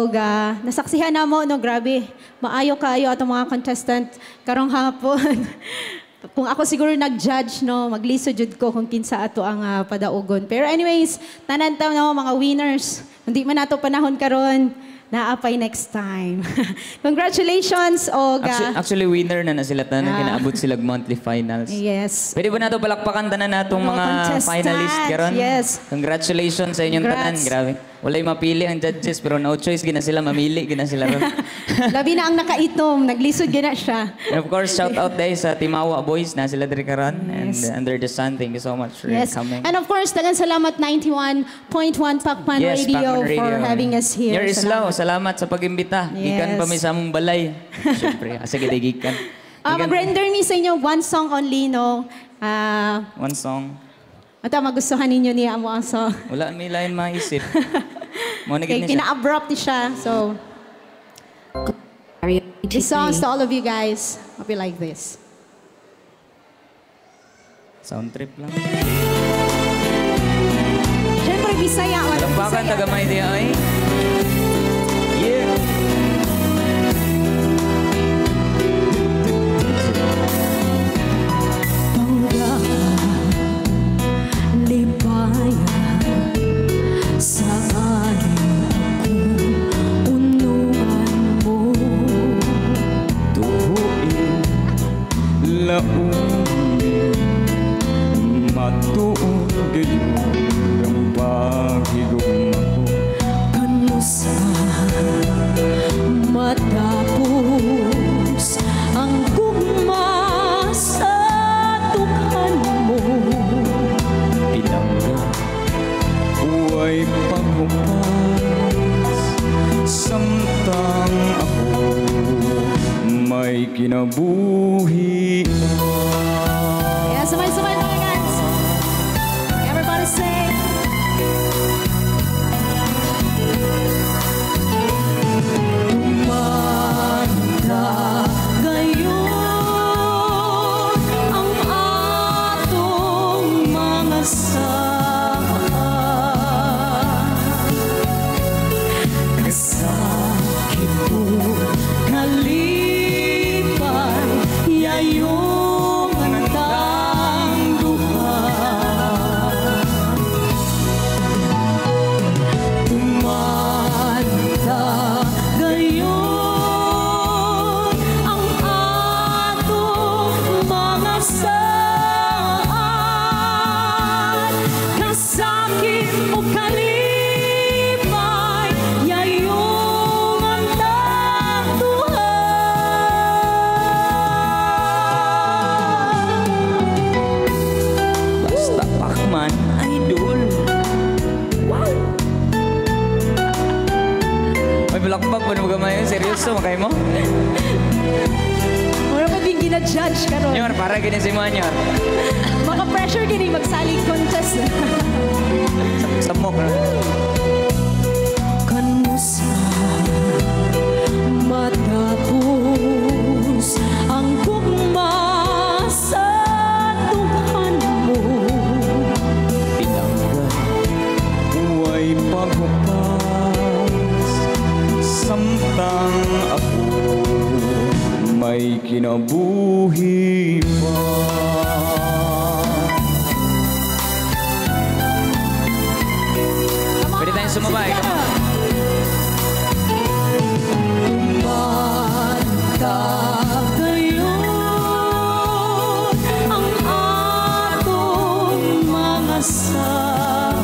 Og nasaksihan na mo, no, grabe. Maayo kaayo atong mga contestant karong hapon. Kung ako siguro nag-judge, no, maglisod jud ko kung kinsa ato ang padaugon. Pero anyways, tanan ta, no, mga winners. Hindi man nato panahon karon, naa pay next time. Congratulations, og Actually, winner na na sila tanan. Ah. Kinaabot sila monthly finals. Yes. Pwede ba nato palakpakan tanan natong Mga mga contestants, finalist karon? Yes. Congratulations sa inyong tanan. Congrats. Grabe. Walay mapili ang judges pero no choice gina sila, mamili gina sila ron. Labi na ang nakaitom, naglisod gina siya. And of course, shout out dahil sa Timawa Boys na sila diri karon and Yes. Under the Sun. Thank you so much for coming. And of course, daghang salamat 91.1 Pacman Radio, Pacman for having us here. Your Islaw, salamat sa pag-imbita. Gikan pa mi sa among balay. Siyempre, asa gid gikan. Mag-render mi sa inyo one song only, no? One song. Ata magustuhan ninyo niya amo ang song. Wala mi lain maisip. Mo na Okay, gid ni siya. kina-abrupt ni siya. So, this song's to all of you guys. Hope you like this. Sound trip lang. Siyempre, Bisaya. Walang Palakpakan Bisaya. Tagamay di ay. Yeah. Pangga lipaya sa aling akong unungan mo. Tuhuin, launin, matuon gayon ang paghigugma ko. Kanusa matapos ang gugma sa dughan mo. Pinangga, uway paghupas, samtang ako may kinabuhi. Yeah, sabay-sabay mga guys. Everybody sing. Tumanda gayon ang atong mga saan. Kasakit o kalipay, yayong ang duha. Tumanda gayon ang atong mga saan. Kasakit o kalipay, yayong ang duha. Basta Pacman, idol. Wow! May palakpak pa naman gamay. Seryoso, makay mo? Mura pa din gina-judge karon. Nyor, para gini si Manyor. Maka pressure gini magsalig contest. Samok. Kanusa matapos ang gugma sa dughan mo. Pinangga, uway paghupas, samtang ako may kinabuhi pa. Come on, Pwede tayong sumabay. Sige. Come on. Tumanda gayon ang atong mga saan.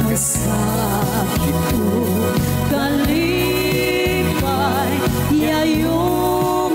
Kasakit o kalipay, yayong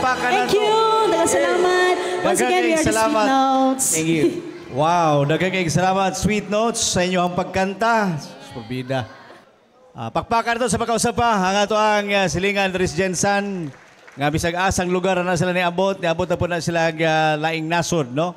Palakpakan Thank nato. you. Daghang salamat. Once Daghang again, we are the Sweet salamat. Notes. Thank you. Wow, daghang kayong salamat, Sweet Notes, sa inyong pagkanta. Pabida. Pakpakan to sa pagkausap pa. Ang ato ang silingan Dris Jensen. Nga bisag asang lugar na sila niabot, niabot na po na sila laing nasod, no?